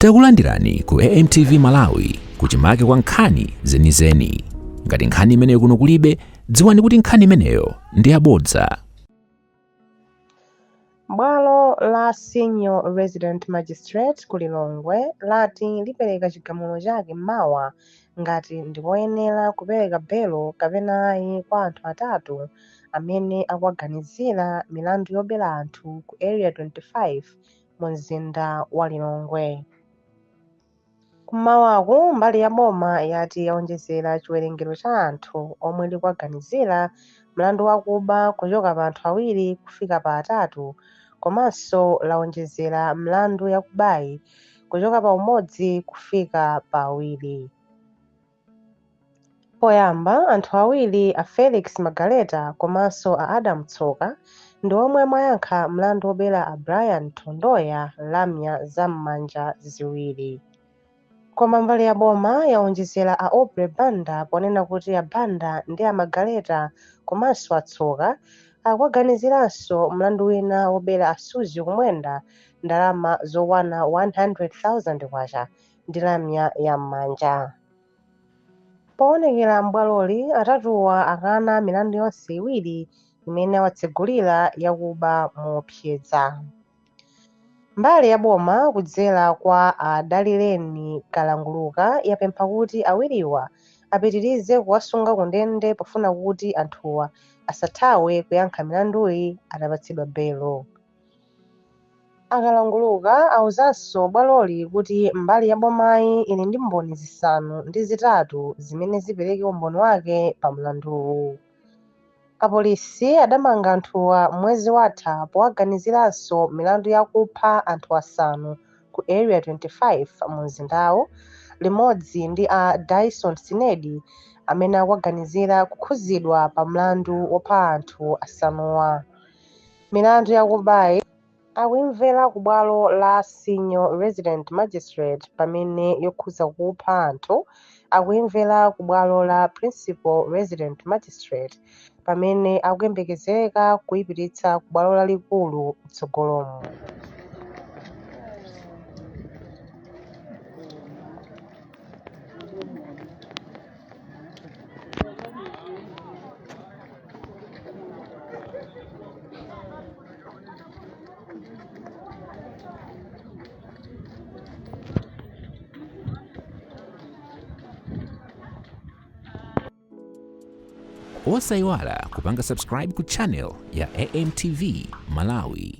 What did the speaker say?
Takulandirani ku AMTV Malawi kuchimake kwa nkhani zenizeni. Ngati nkhani imeneyo kuno kulibe, dziwani kuti nkhani imeneyo ndi yabodza. Bwalo la Senior Resident Magistrate ku Lilongwe lati lipereka chigamulo chake mawa ngati ndikoyenera kupereka belo kapena ayi kwa anthu atatu amene akuwaganizira milandu yobera anthu ku Area 25 mu mzinda wa Lilongwe. Kummawaku mbali ya boma yati yaonjezera chiwerengero cha anthu omwe likuwaganizira mlandu wakuba kuchoka pa anthu awiri kufika pa atatu komanso laonjezera mlandu yakubayi kuchoka pa umodzi kufika pa awiri. Poyamba, anthu awiri a Felix Magaleta komanso a Adam Tsoka ndi omwe amayankha mlandu wobera a Brian Thondoya lamya za m'manja ziwiri. Koma mbali ya boma yaonjezera a Aubrey Banda ponena kuti a Banda ndi a Magaleta komanso a Tsoka akuwaganiziranso mlandu wina wobera a Suzi Kumwenda ndalama zokwana K100,000 ndi lamya ya m'manja. Poonekera m'bwaloli, atatuwa akana milandu yonse iwiri imene awatsegulira yakuba moopseza. Mbali ya boma kudzera kwa a Dalileni Kalanguluka yapempha kuti awiriwa apitirize kuwasunga kundende pofuna kuti anthuwa asathawe kuyankha milanduyi atapatsidwa belo. A Kalanguluka auzanso bwaloli kuti mbali ya bomayi ili ndi mboni zisanu ndi zitatu zimene zipereke umboni wake pa mlanduwu. Apolisi adamanga anthuwa mwezi watha powaganiziranso milandu yakupha anthu asanu ku Area 25 mu mzindawu limodzi ndi a Dyson Sinedi amene akuwaganizira kukhuzidwa pa mlandu wopha anthu asanuwa. Milandu yakubayi akuimvera ku bwalo la Senior Resident Magistrate pamene yokhuza kupha anthu akuimvera ku bwalo la Principal Resident Magistrate pamene akuyembekezereka kuipititsa ku bwalo lalikulu mtsogolomu. Osayiwala kupanga subscribe ku channel ya AMTV Malawi.